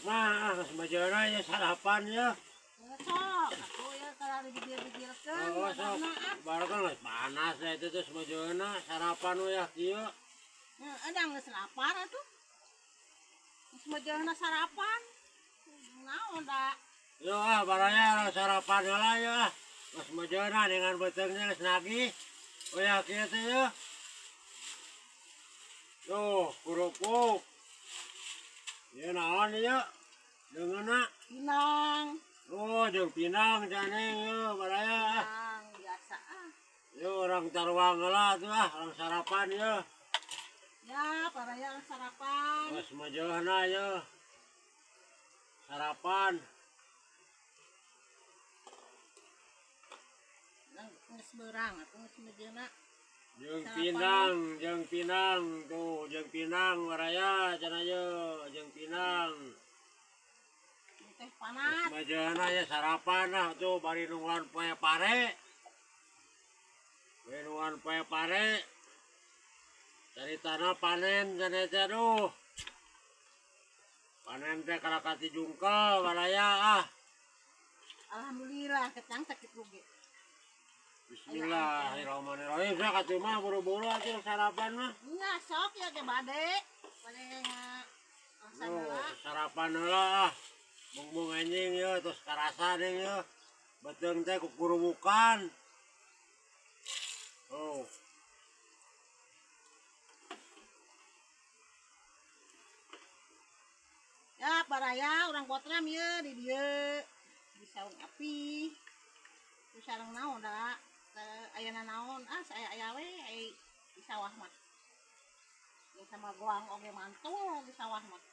Mah, geus majeuna ya sarapan ya. Sok, aku ya kalau dibijil-bijilkeun. Oh, sok. Baru kan geus panas ya itu terus majeuna sarapan we ya kieu. Ada geus lapar atuh. Geus majeuna sarapan. Naon da? Yo ah baraya sarapan heula ya ah. Geus majeuna dengan beuteungnya geus nagih. Oh ya kieu teh ya. Tuh, kerupuk. Ya naon ieu? Deungeunna. Pinang. Oh, jeung pinang caneng yo baraya ah. Pinang biasa ah. Yo orang taruang heula tuh ah, orang sarapan yo. Ya, baraya sarapan. Geus majeuna yo. Sarapan. Geus beurang atuh geus majeuna. Jeung pinang tuh, jeung pinang baraya cenah ye, jeung pinang. Teh panas. Majeuna ya sarapan ah tuh bari nungguan poe pare. Bari nungguan poe pare. Cari tanah panen cenah teh aduh. Panen teh kalakati jungkel baraya ah. Alhamdulillah ketang sakit rugi. Bismillahirrahmanirrahim. Saya katuh mah buru-buru atuh sarapan mah. Nya sok ya ge bade. Bade Yo, sarapan heula ah. Mung-mung anjing yo terus karasa deui yo. Beuteung teh kukurubukan. Oh. Ya baraya urang potram ye di dieu. Di saung api. Di sareng naon da? Ayana naon? Ah, saya aya we ai di sawah mah. Jeung sama goang oge mantul di sawah mah.